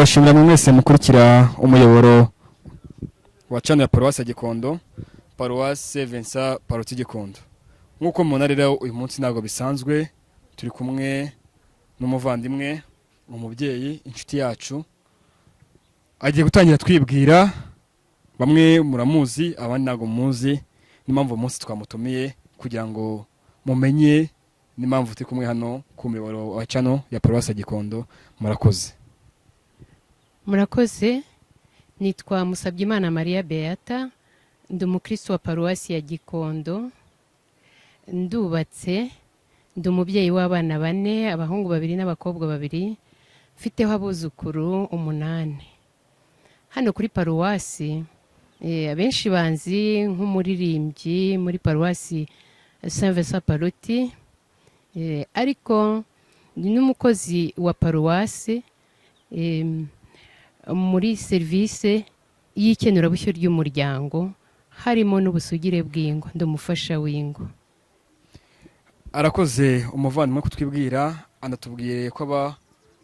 Kubashimira mwe mwese mukurikira umuyoboro wa channel ya Paruwasi ya Gikondo, Paruwasi Vincent Pallotti Gikondo. Nk'uko mubona rero, uyu munsi ntabwo bisanzwe, turi kumwe n'umuvandimwe, umubyeyi, inshuti yacu. Agiye gutangira twibwira. Bamwe muramuzi, abandi ntabwo muzi. Niyo mpamvu uyu munsi twamutumiye kugira ngo mumenye n'impamvu turi kumwe hano ku muyoboro wa channel ya Paruwasi ya Gikondo. Murakoze. Murakoze. Nitwa Musabyimana Mariya Beata, ndi umukristo wa Paruwasi ya Gikondo, ndubatse, ndi umubyeyi w'abana bane, abahungu babiri n'abakobwa babiri, mfiteho abuzukuru umunani. Hano kuri paruwasi abenshi banzi nk'umuririmbyi muri Paruwasi Saint Vincent Pallotti, ariko ni n'umukozi wa paruwasi muri serivisi y'ikenurabushyo ry'umuryango, harimo n'ubusugire bw'ingo. Ndi umufasha w'ingo. Arakoze umuvandimwe kutwibwira, anatubwiye ko aba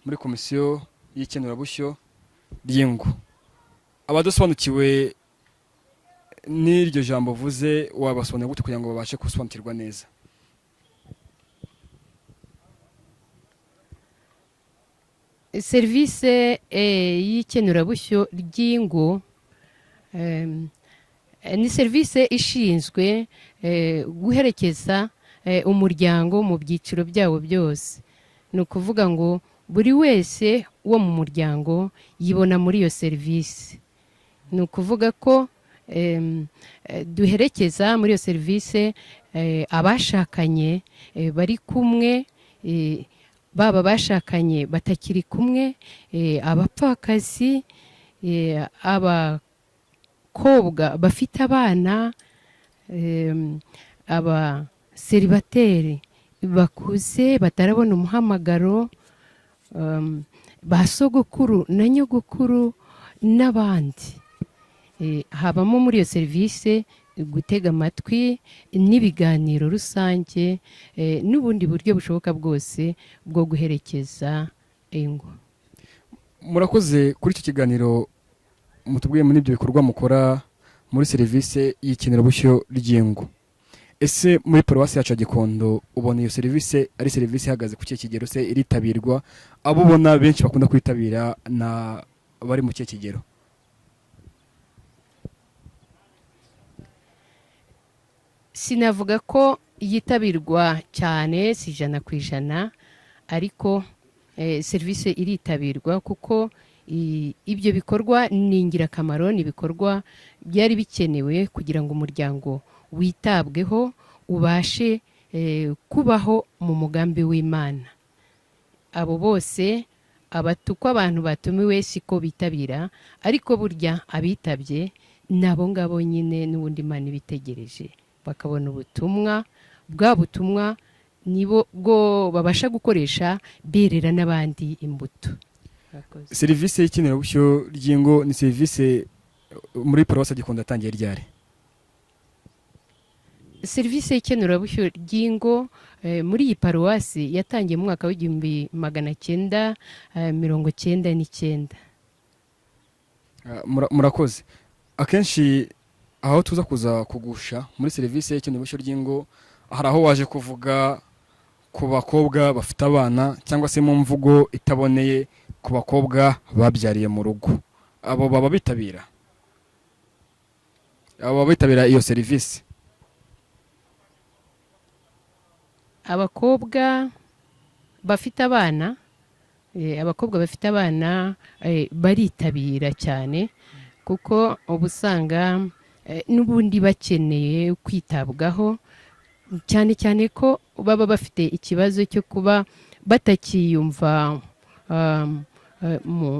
muri komisiyo y'ikenurabushyo ry'ingo. Abadasobanukiwe n'iryo jambo uvuze, wabasobanurira gute kugira ngo babashe gusobanukirwa neza? Serivisi y'ikenurabushyo ry'ingo ni serivisi ishinzwe guherekeza umuryango mu byiciro byawo byose. Ni ukuvuga ngo buri wese wo mu muryango yibona muri iyo serivisi. Ni ukuvuga ko duherekeza muri iyo serivisi abashakanye bari kumwe, baba bashakanye batakiri kumwe, abapfakazi, abakobwa bafite abana, abaseribateri bakuze batarabona umuhamagaro, ba sogokuru na nyogokuru n'abandi. Habamo muri iyo serivisi gutega amatwi n'ibiganiro rusange, n'ubundi buryo bushoboka bwose bwo guherekeza ingo. Murakoze kuri icyo kiganiro mutubwiye muri ibyo bikorwa mukora muri serivisi y'ikenerabushyo ry'ingo. Ese muri paruwasi yacu ya Gikondo ubona iyo serivisi ari serivisi ihagaze ku kihe kigero? Se iritabirwa? Abo ubona benshi bakunda kwitabira na bari mu kihe kigero? Sinavuga ko yitabirwa cyane, si 100%, ariko serivisi iritabirwa kuko ibyo bikorwa ni ingirakamaro, ni ibikorwa byari bikenewe kugira ngo umuryango witabweho, ubashe kubaho mu mugambi w'Imana. Abo bose uko abantu batumiwe siko bitabira, ariko burya abitabye ni abo ngabo nyine n'ubundi Imana ibitegereje, bakabona ubutumwa, bwa butumwa nibo bwo babasha gukoresha berera n'abandi imbuto. Murakoze. Serivisi y'ikenerabushyo ry'ingo ni serivisi muri paruwasi ya Gikondo yatangiye ryari? Serivisi y'ikenurabushyo ry'ingo muri iyi paruwasi yatangiye mu mwaka w'1999. Murakoze. Akenshi aho tuza kuza kugusha muri serivisi y'ikenerabushyo ry'ingo, hari aho waje kuvuga ku bakobwa bafite abana, cyangwa se mu mvugo itaboneye, ku bakobwa babyariye mu rugo. Abo baba bitabira, abo baba bitabira iyo serivisi? Abakobwa bafite abana, abakobwa bafite abana baritabira cyane, kuko uba usanga n'ubundi bakeneye kwitabwaho, cyane cyane ko baba bafite ikibazo cyo kuba batakiyumva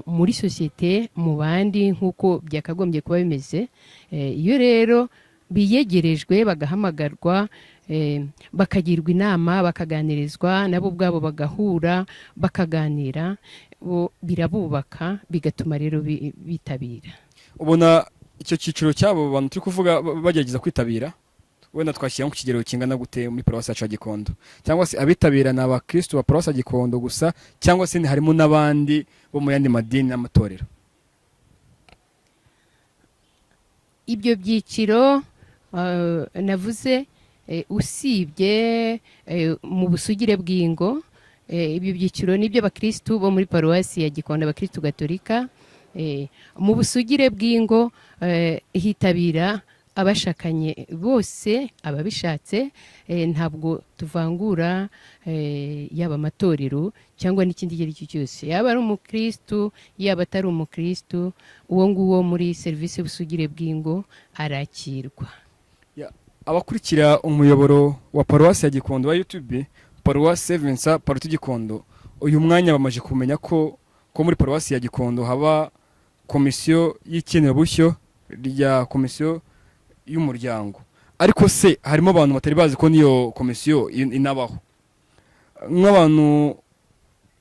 muri sosiyete, mu bandi, nk'uko byakagombye kuba bimeze. Iyo rero biyegerejwe, bagahamagarwa, bakagirwa inama, bakaganirizwa, nabo ubwabo bagahura bakaganira, bo birabubaka, bigatuma rero bitabira. Ubona icyo cyiciro cy'abo bantu turi kuvuga bagerageza kwitabira? Wenda twashyira nko ku kigero kingana gute muri paruwasi yacu ya Gikondo? Cyangwa se abitabira ni abakristu ba paruwasi ya Gikondo gusa, cyangwa se harimo n'abandi bo mu yandi madini n'amatorero? Ibyo byiciro navuze, usibye mu busugire bw'ingo, ibyo byiciro ni iby'abakristu bo muri paruwasi ya Gikondo, abakristu gatolika. Mu busugire bw'ingo hitabira abashakanye bose, ababishatse. Ntabwo tuvangura, yaba amatorero cyangwa n'ikindi icyo ari cyo cyose, yaba ari umukristu, yaba atari umukristu, uwo nguwo muri serivisi y'ubusugire bw'ingo arakirwa. Abakurikira umuyoboro wa paruwasi ya Gikondo wa YouTube, Paruwasi Vincent Pallotti Gikondo, uyu mwanya bamaze kumenya ko muri paruwasi ya Gikondo haba komisiyo y'ikenerabushyo rya komisiyo y'umuryango. Ariko se harimo abantu batari bazi ko n'iyo komisiyo inabaho? Nk'abantu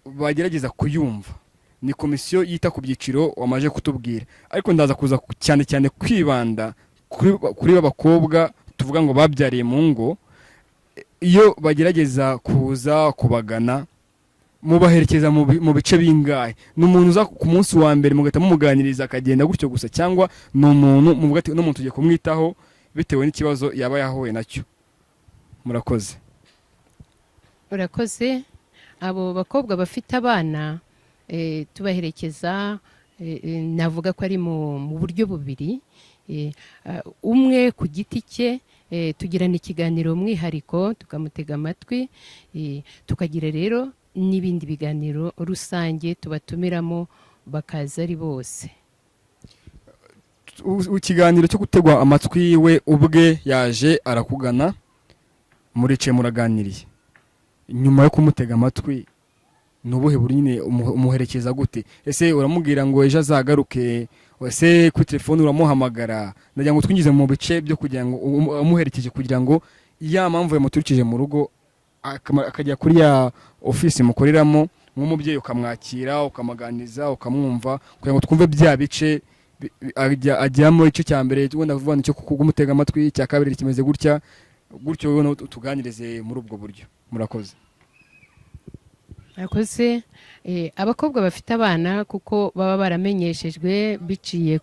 bagerageza kuyumva, ni komisiyo yita ku byiciro wamaze kutubwira, ariko ndaza kuza cyane cyane kwibanda kuri ba bakobwa tuvuga ngo babyariye mu ngo. Iyo bagerageza kuza kubagana, mubaherekeza mu bice bingahe? Ni umuntu uza ku munsi wa mbere mugahita mumuganiriza akagenda gutyo gusa, cyangwa ni umuntu muvuga ati: "Uno muntu tugiye kumwitaho bitewe n'ikibazo yaba yahuye nacyo"? Murakoze. Urakoze. Abo bakobwa bafite abana tubaherekeza, navuga ko ari mu buryo bubiri. Umwe ku giti cye, tugirana ikiganiro umwihariko, tukamutega amatwi, tukagira rero n'ibindi biganiro rusange tubatumiramo bakaza ari bose. Ikiganiro cyo gutegwa amatwi, we ubwe yaje arakugana, muricaye muraganiriye. Nyuma yo kumutega amatwi, ni ubuhe buryo nyine umuherekeza gute? Ese uramubwira ngo ejo azagaruke? Ese kuri telefone uramuhamagara? Ndagira ngo twinjize mu bice byo kugira ngo umuherekeje, kugira ngo ya mpamvu yamuturukije mu rugo akajya kuri ya ofisi mukoreramo, nk'umubyeyi ukamwakira, ukamuganiriza, ukamwumva, kugira ngo twumve bya bice ajyamo. Igice cya mbere wenda kuvuga icyo kumutega amatwi, icya kabiri kimeze gutya gutyo, wowe utuganirize muri ubwo buryo. Murakoze. Murakoze. Abakobwa bafite abana, kuko baba baramenyeshejwe biciye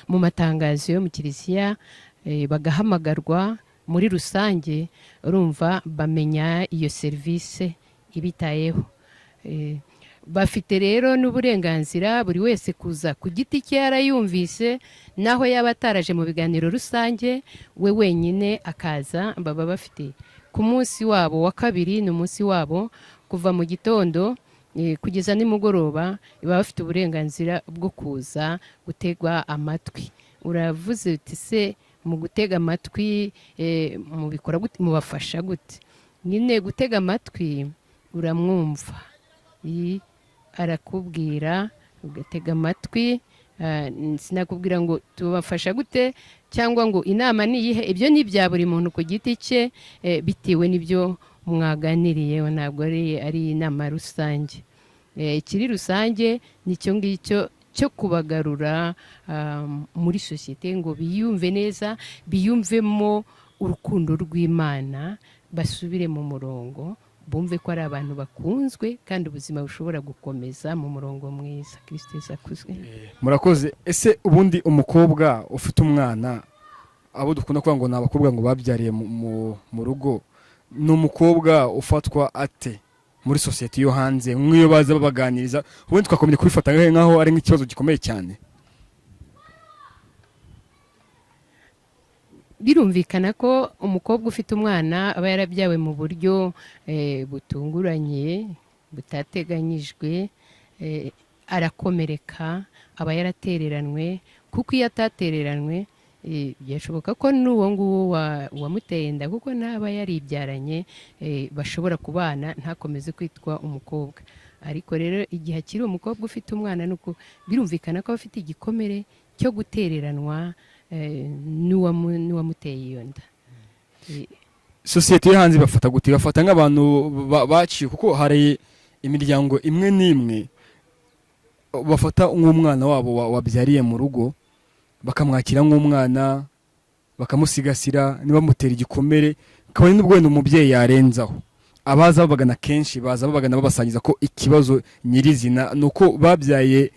mu matangazo yo mu kiliziya, bagahamagarwa muri rusange, urumva bamenya iyo serivisi ibitayeho. Bafite rero n'uburenganzira buri wese kuza ku giti cye yarayumvise, naho yaba ataraje mu biganiro rusange, we wenyine akaza. Baba bafite ku munsi wabo wa kabiri, ni umunsi wabo kuva mu gitondo kugeza nimugoroba, baba bafite uburenganzira bwo kuza gutegwa amatwi. Uravuze uti: "Se mu gutega amatwi mubikora gute, mubafasha gute?" Nyine gutega amatwi, uramwumva, arakubwira ugatega amatwi. Sinakubwira ngo tubafasha gute cyangwa ngo inama ni iyihe, ibyo ni ibya buri muntu ku giti cye, bitewe n'ibyo mwaganiriyeho, ntabwo ari inama rusange. Ikiri rusange ni icyo ngicyo cyo kubagarura muri sosiyete ngo biyumve neza, biyumvemo urukundo rw'Imana, basubire mu murongo, bumve ko ari abantu bakunzwe kandi ubuzima bushobora gukomeza mu murongo mwiza. Kristo Yesu akuzwe. Murakoze. Ese ubundi umukobwa ufite umwana, abo dukunda kuvuga ngo ni abakobwa ngo babyariye mu rugo, ni umukobwa ufatwa ate muri sosiyete yo hanze? Nk'iyo baza babaganiriza, ubundi twakomeje kubifata nk'aho ari nk'ikibazo gikomeye cyane. Birumvikana ko umukobwa ufite umwana aba yarabyawe mu buryo butunguranye, butateganyijwe, arakomereka, aba yaratereranwe, kuko iyo atatereranwe byashoboka ko n'uwo nguwo wamuteye inda, kuko n'aba yaribyaranye, bashobora kubana ntakomeze kwitwa umukobwa. Ariko rero igihe akiri umukobwa ufite umwana, nuko birumvikana ko aba afite igikomere cyo gutereranwa n'uwamuteye iyo nda. Sosiyete yo hanze bafata gute? Bafata nk'abantu baciye? Kuko hari imiryango imwe n'imwe bafata nk'umwana wabo wabyariye mu rugo, bakamwakira nk'umwana. Bakamusigasira, ntibamutera igikomere, kabone n'ubwo wenda umubyeyi yarenzaho. Abaza babagana kenshi baza babagana babasangiza ko ikibazo nyirizina ni uko babyaye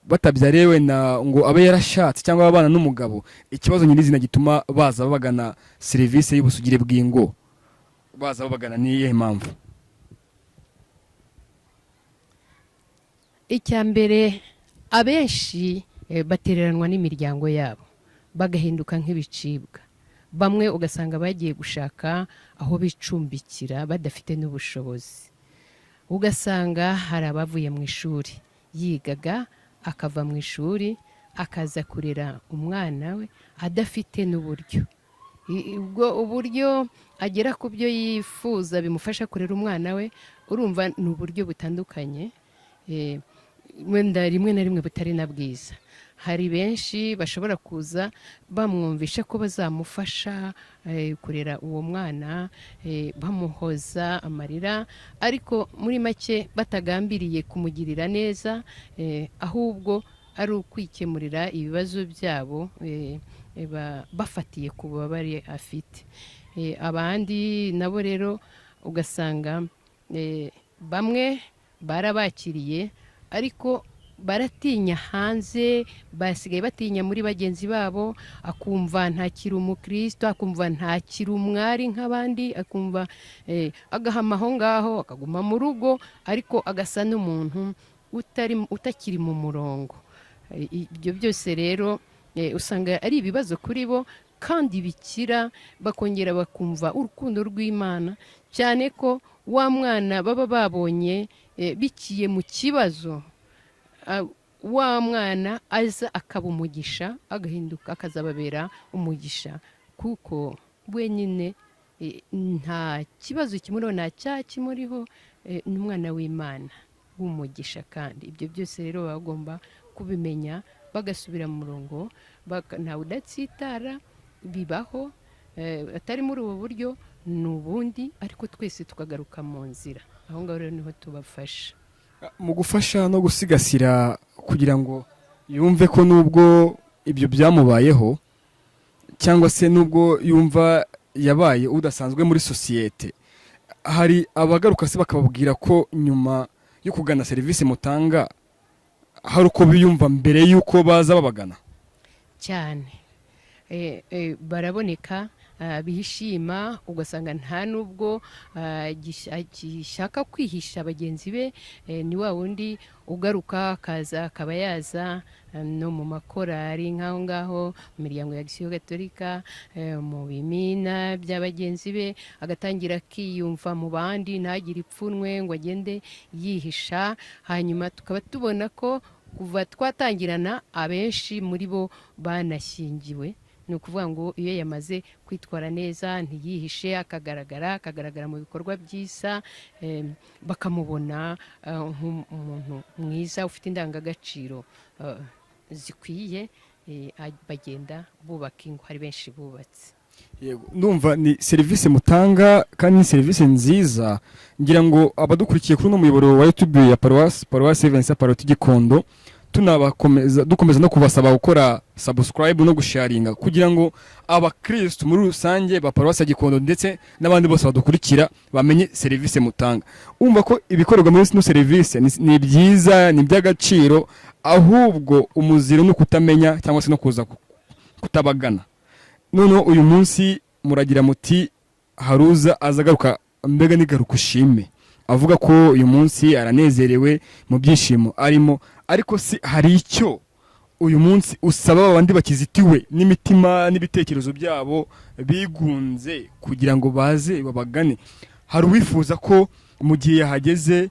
batabyariye wenda ngo abe yarashatse cyangwa abana n'umugabo. Ikibazo nyirizina gituma baza babagana serivisi y'ubusugire bw'ingo, baza babagana, ni iyihe mpamvu? Icya mbere, abenshi batereranwa n'imiryango yabo, bagahinduka nk'ibicibwa. Bamwe ugasanga bagiye gushaka aho bicumbikira badafite n'ubushobozi. Ugasanga hari abavuye mu ishuri, yigaga akava mu ishuri akaza kurera umwana we adafite n'uburyo. Ubwo uburyo agera ku byo yifuza bimufasha kurera umwana we, urumva ni uburyo butandukanye, wenda rimwe na rimwe butari na bwiza. Hari benshi bashobora kuza bamwumvisha ko bazamufasha kurera uwo mwana, bamuhoza amarira, ariko muri make batagambiriye kumugirira neza, ahubwo ari ukwikemurira ibibazo byabo, bafatiye ku bubabare afite. Abandi nabo rero ugasanga bamwe barabakiriye, ariko baratinya hanze, basigaye batinya muri bagenzi babo. Akumva ntakiri umukristo, akumva ntakiri umwari nk'abandi, akumva agahama aho ngaho, akaguma mu rugo, ariko agasa n'umuntu utakiri mu murongo. Ibyo byose rero usanga ari ibibazo kuri bo, kandi bikira bakongera bakumva urukundo rw'Imana, cyane ko wa mwana baba babonye biciye mu kibazo, wa mwana aza akaba umugisha, agahinduka akazababera umugisha, kuko wenyine nta kibazo kimuriho, nta cyaha kimuriho, ni umwana w'Imana w'umugisha. Kandi ibyo byose rero baba bagomba kubimenya, bagasubira mu murongo. Ntawe udatsitara, bibaho, atari muri ubu buryo ni ubundi, ariko twese tukagaruka mu nzira. Aho ngaho rero niho tubafasha. Mu gufasha no gusigasira kugira ngo yumve ko nubwo ibyo byamubayeho, cyangwa se nubwo yumva yabaye udasanzwe muri sosiyete, hari abagaruka se bakababwira ko nyuma yo kugana serivisi mutanga hari uko biyumva mbere y'uko baza babagana? Cyane. Baraboneka bishima, ugasanga nta nubwo agishaka kwihisha bagenzi be. Ni wa wundi ugaruka akaza, akaba yaza no mu makorari nk'aho ngaho, mu miryango ya Gisiyo Gatolika, mu bimina bya bagenzi be, agatangira akiyumva mu bandi, ntagire ipfunwe ngo agende yihisha. Hanyuma tukaba tubona ko kuva twatangirana abenshi muri bo banashyingiwe. Ni ukuvuga ngo iyo yamaze kwitwara neza, ntiyihishe, akagaragara mu bikorwa byiza, bakamubona nk'umuntu mwiza ufite indangagaciro zikwiye, bagenda bubaka ingo. Hari benshi bubatse. Yego, ndumva ni serivisi mutanga kandi ni serivisi nziza. Ngira ngo abadukurikiye kuri uno muyoboro wa YouTube ya Paruwasi Vincent Pallotti Gikondo, tunabakomeza, dukomeza no kubasaba gukora subscribe no gusharinga, kugira ngo abakristu muri rusange ba Paruwasi ya Gikondo ndetse n'abandi bose badukurikira bamenye serivisi mutanga. Umva ko ibikorerwa muri ino serivisi ni byiza, ni iby'agaciro, ahubwo umuziro ni ukutamenya cyangwa se no kuza kutabagana. Noneho uyu munsi muragira muti haruza aza agaruka, mbega nigaruka ushime, avuga ko uyu munsi aranezerewe mu byishimo arimo. Ariko si hari icyo uyu munsi usaba abandi bakizitiwe n'imitima n'ibitekerezo byabo bigunze kugira ngo baze babagane? Hari uwifuza ko mu gihe yahageze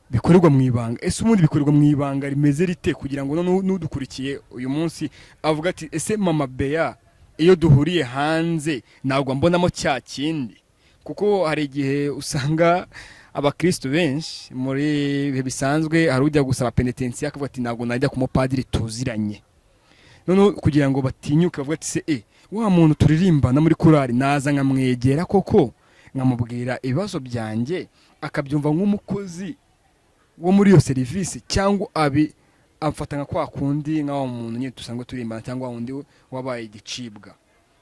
bikorerwa mu ibanga. Ese ubundi bikorerwa mu ibanga rimeze rite, kugira ngo n'udukurikiye uyu munsi avuga ati: "Ese mama Bea iyo duhuriye hanze ntabwo mbonamo cya kindi?" Kuko hari igihe usanga abakristo benshi muri bihe bisanzwe hari ujya gusaba penetensiya akavuga ati: "Ntabwo najya ku mupadiri tuziranye." Noneho kugira ngo batinyuke bavuga ati: "Se wa muntu turirimbana muri korali, naza nkamwegera koko, nkamubwira ibibazo byanjye, akabyumva nk'umukozi wo muri iyo serivisi, cyangwa abi amfata nka kwa kundi, nka wa muntu nyine dusanzwe turimbana, cyangwa wa wundi wabaye igicibwa?"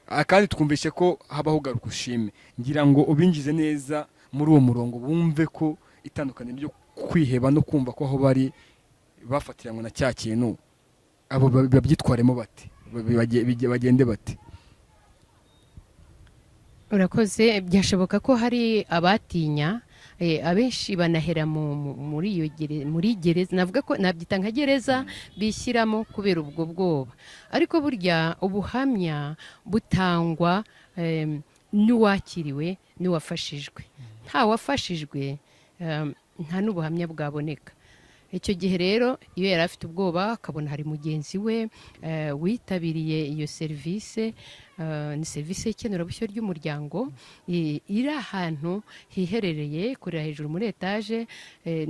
Kandi twumvishe ko habaho garuka ushime. Ngira ngo ubinjize neza muri uwo murongo, bumve ko itandukaniro ryo kwiheba no kumva ko aho bari bafatiranywe na cya kintu, abo babyitwaremo bate? Bagende bate? Urakoze. Byashoboka ko hari abatinya, abenshi banahera muri iyo muri gereza, navuga ko nabyita nka gereza bishyiramo kubera ubwo bwoba. Ariko burya ubuhamya butangwa n'uwakiriwe n'uwafashijwe. Nta wafashijwe, nta n'ubuhamya bwaboneka. Icyo gihe rero, iyo yari afite ubwoba, akabona hari mugenzi we witabiriye iyo serivisi, ni serivisi y'ikenurabushyo ry'umuryango iri ahantu hiherereye, kurira hejuru muri etaje,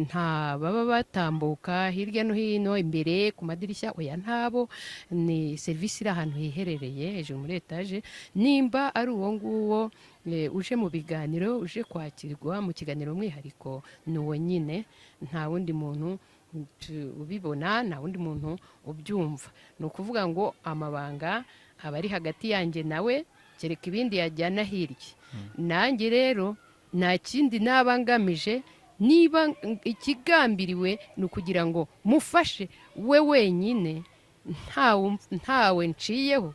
nta baba batambuka hirya no hino imbere ku madirishya, oya, ntabo. Ni serivisi iri ahantu hiherereye hejuru muri etaje. Nimba ari uwo nguwo uje mu biganiro, uje kwakirwa mu kiganiro umwihariko, ni uwo nyine. Nta wundi muntu ubibona, nta wundi muntu ubyumva. Ni ukuvuga ngo amabanga aba ari hagati yanjye nawe, kereka ibindi yajyana hirya. Nanjye rero nta kindi naba ngamije. Niba ikigambiriwe ni ukugira ngo mufashe we wenyine, ntawe nciyeho,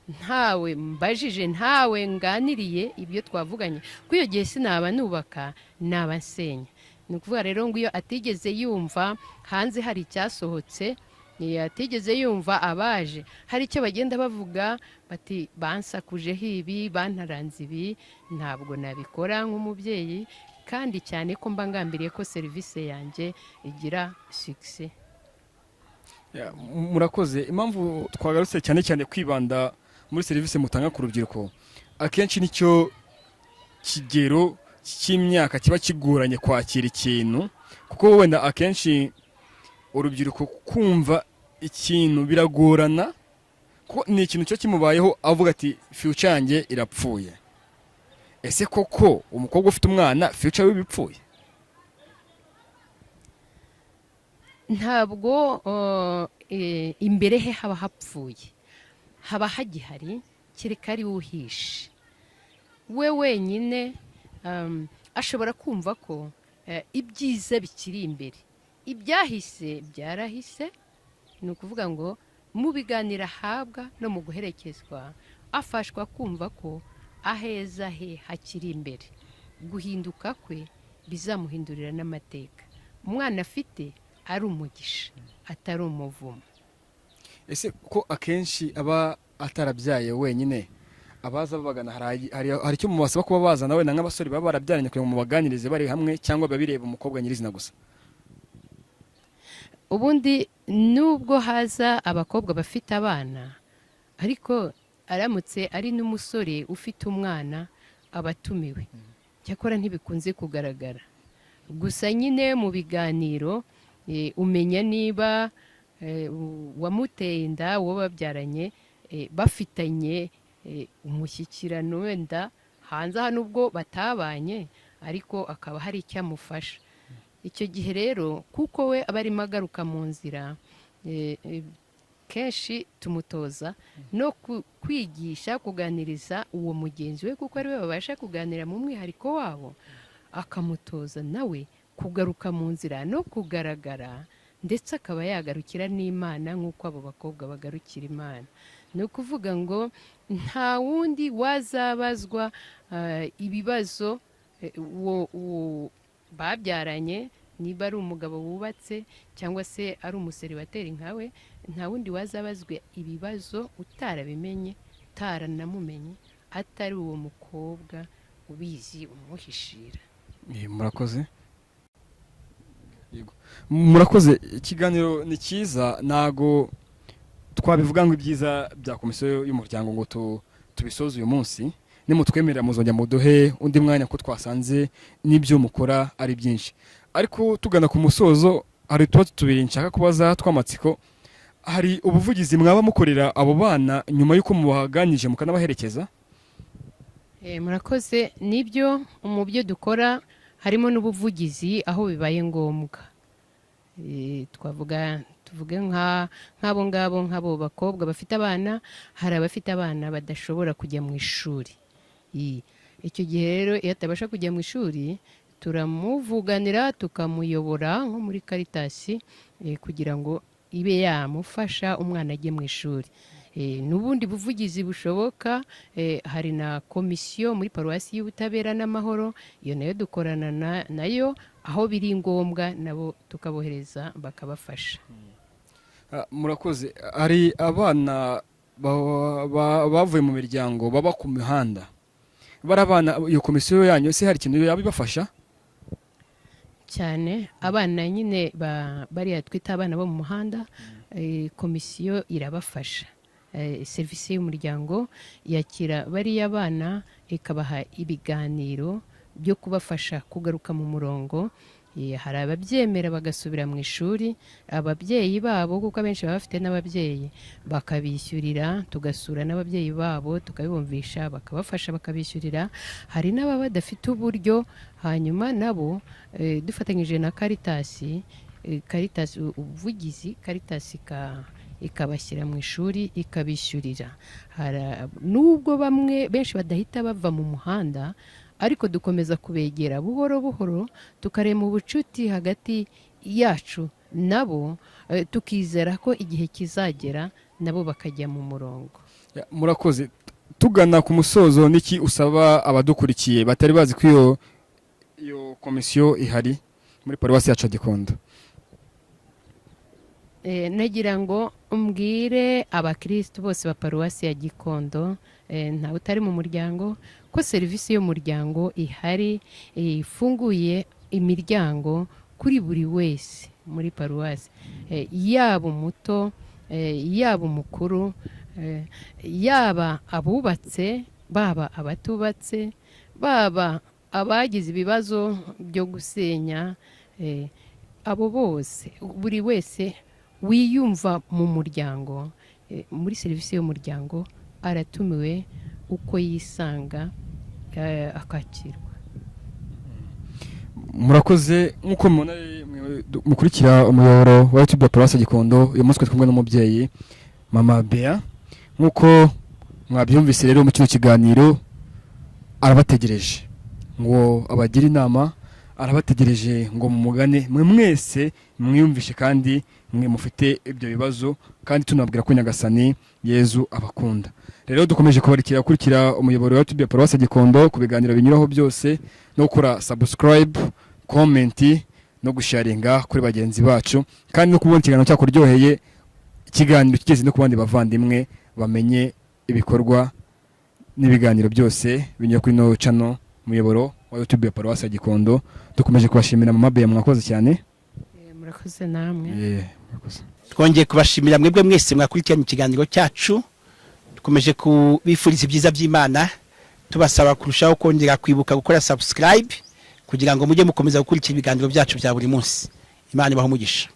ntawe mbajije, ntawe nganiriye ibyo twavuganye, kuko iyo gihe sinaba nubaka, naba nsenya. Ni ukuvuga rero ngo iyo atigeze yumva hanze hari icyasohotse, atigeze yumva abaje hari icyo bagenda bavuga bati: "Bansakujeho ibi, bantaranze ibi," ntabwo nabikora nk'umubyeyi, kandi cyane ko mba ngambiriye ko serivisi yanjye igira succès. Ya, murakoze. Impamvu twagarutse cyane cyane kwibanda muri serivisi mutanga ku rubyiruko, akenshi nicyo kigero cy'imyaka kiba kigoranye kwakira ikintu, kuko wenda akenshi urubyiruko kumva ikintu biragorana, kuko ni ikintu cyo kimubayeho avuga ati: "Future yanjye irapfuye." Ese koko umukobwa ufite umwana, future we ibipfuye? Ntabwo imbere he haba hapfuye, haba hagihari, kereka ari we uhishe we wenyine. Ashobora kumva ko ibyiza bikiri imbere, ibyahise byarahise. Ni ukuvuga ngo mu biganiro ahabwa no mu guherekezwa, afashwa kumva ko aheza he hakiri imbere, guhinduka kwe bizamuhindurira n'amateka, umwana afite ari umugisha, atari umuvumo. Ese ko akenshi aba atarabyaye wenyine, abaza babagana hari icyo mubasaba kuba bazana wenda nk'abasore baba barabyaranye kugira ngo mubaganirize bari hamwe, cyangwa biba bireba umukobwa nyirizina gusa? Ubundi nubwo haza abakobwa bafite abana, ariko aramutse ari n'umusore ufite umwana aba atumiwe. Cyakora ntibikunze kugaragara. Gusa nyine mu biganiro umenya niba uwamuteye inda, uwo babyaranye, bafitanye umushyikirano, wenda hanze aha nubwo batabanye, ariko akaba hari icyo amufasha. Icyo gihe rero, kuko we aba arimo agaruka mu nzira, kenshi tumutoza no kwigisha kuganiriza uwo mugenzi we, kuko ariwe babasha kuganira mu mwihariko wabo, akamutoza nawe kugaruka mu nzira no kugaragara, ndetse akaba yagarukira n'Imana nk'uko abo bakobwa bagarukira Imana. Ni ukuvuga ngo nta wundi wazabazwa ibibazo uwo babyaranye, niba ari umugabo wubatse cyangwa se ari umuseribateri nkawe, nta wundi wazabazwa ibibazo utarabimenye, utaranamumenye, atari uwo mukobwa ubizi umuhishira. Murakoze. Yego. Murakoze, ikiganiro ni cyiza. Ntago twabivuga ngo ibyiza bya komisiyo y'umuryango ngo tubisoze uyu munsi. Nimutwemerera muzongera muduhe undi mwanya, ko twasanze n'ibyo mukora ari byinshi. Ariko tugana ku musozo, hari utubazo tubiri nshaka kubaza tw'amatsiko. Hari ubuvugizi mwaba mukorera abo bana nyuma y'uko mubaganije mukanabaherekeza? Murakoze. Nibyo, mu byo dukora harimo n'ubuvugizi aho bibaye ngombwa. Twavuga Tuvuge nk'abo ngabo, nk'abo bakobwa bafite abana, hari abafite abana badashobora kujya mu ishuri. Icyo gihe rero, iyo atabasha kujya mu ishuri, turamuvuganira, tukamuyobora nko muri Caritas kugira ngo ibe yamufasha umwana ajye mu ishuri. N'ubundi buvugizi bushoboka, hari na komisiyo muri paruwasi y'ubutabera n'amahoro, iyo nayo dukorana nayo, aho biri ngombwa nabo tukabohereza bakabafasha. Murakoze. Hari abana bavuye mu miryango baba ku mihanda. Bari abana, iyo komisiyo yanyu se hari ikintu yaba ibafasha? Cyane. Abana nyine bariya twita abana bo mu muhanda, komisiyo irabafasha. Serivisi y'umuryango yakira bariya bana, ikabaha ibiganiro byo kubafasha kugaruka mu murongo. Hari ababyemera bagasubira mu ishuri, ababyeyi babo, kuko abenshi baba bafite n'ababyeyi, bakabishyurira. Tugasura n'ababyeyi babo, tukabibumvisha, bakabafasha, bakabishyurira. Hari n'ababa badafite uburyo, hanyuma nabo dufatanyije na Caritas, Caritas ubuvugizi, Caritas ikabashyira mu ishuri, ikabishyurira. Nubwo bamwe benshi badahita bava mu muhanda, ariko dukomeza kubegera buhoro buhoro, tukarema ubucuti hagati yacu nabo, tukizera ko igihe kizagera nabo bakajya mu murongo. Ya, murakoze. Tugana ku musozo, niki usaba abadukurikiye batari bazi ko iyo komisiyo ihari muri paruwasi yacu ya Gikondo? Nagira ngo umbwire abakirisitu bose ba paruwasi ya Gikondo, ntawe utari mu muryango, ko serivisi y'umuryango ihari, ifunguye imiryango kuri buri wese muri paruwasi, yaba umuto, yaba umukuru, yaba abubatse, baba abatubatse, baba abagize ibibazo byo gusenya, abo bose, buri wese wiyumva mu muryango, muri serivisi y'umuryango aratumiwe, uko yisanga akakirwa. Murakoze. Nk'uko mubona, mwe mukurikira umuyoboro wa YouTube wa Paruwasi Gikondo, uyu munsi twari kumwe n'umubyeyi Mama Bea. Nk'uko mwabyumvise rero mu kino kiganiro, arabategereje ngo abagire inama, arabategereje ngo mumugane mwe mwese mwiyumvishe kandi mwe mufite ibyo bibazo, kandi tunabwira ko Nyagasani Yezu abakunda. Rero dukomeje kubarikira gukurikira umuyoboro wa YouTube ya Paruwasi Gikondo ku biganiro binyuraho byose, no gukora subscribe, comment no gusharinga kuri bagenzi bacu, kandi no kubona ikiganiro cyakuryoheye, ikiganiro kigeze no ku bandi bavandimwe, bamenye ibikorwa n'ibiganiro byose binyura kuri no channel, umuyoboro wa YouTube ya Paruwasi ya Gikondo. Dukomeje kubashimira. Mama Bea, mwakoze cyane. Murakoze namwe. Murakoze. Twongeye kubashimira mwebwe mwese mwakurikiranye ikiganiro cyacu. Dukomeje kubifuriza ibyiza by'Imana, tubasaba kurushaho kongera kwibuka gukora subscribe kugira ngo mujye mukomeza gukurikira ibiganiro byacu bya buri munsi. Imana ibahe umugisha.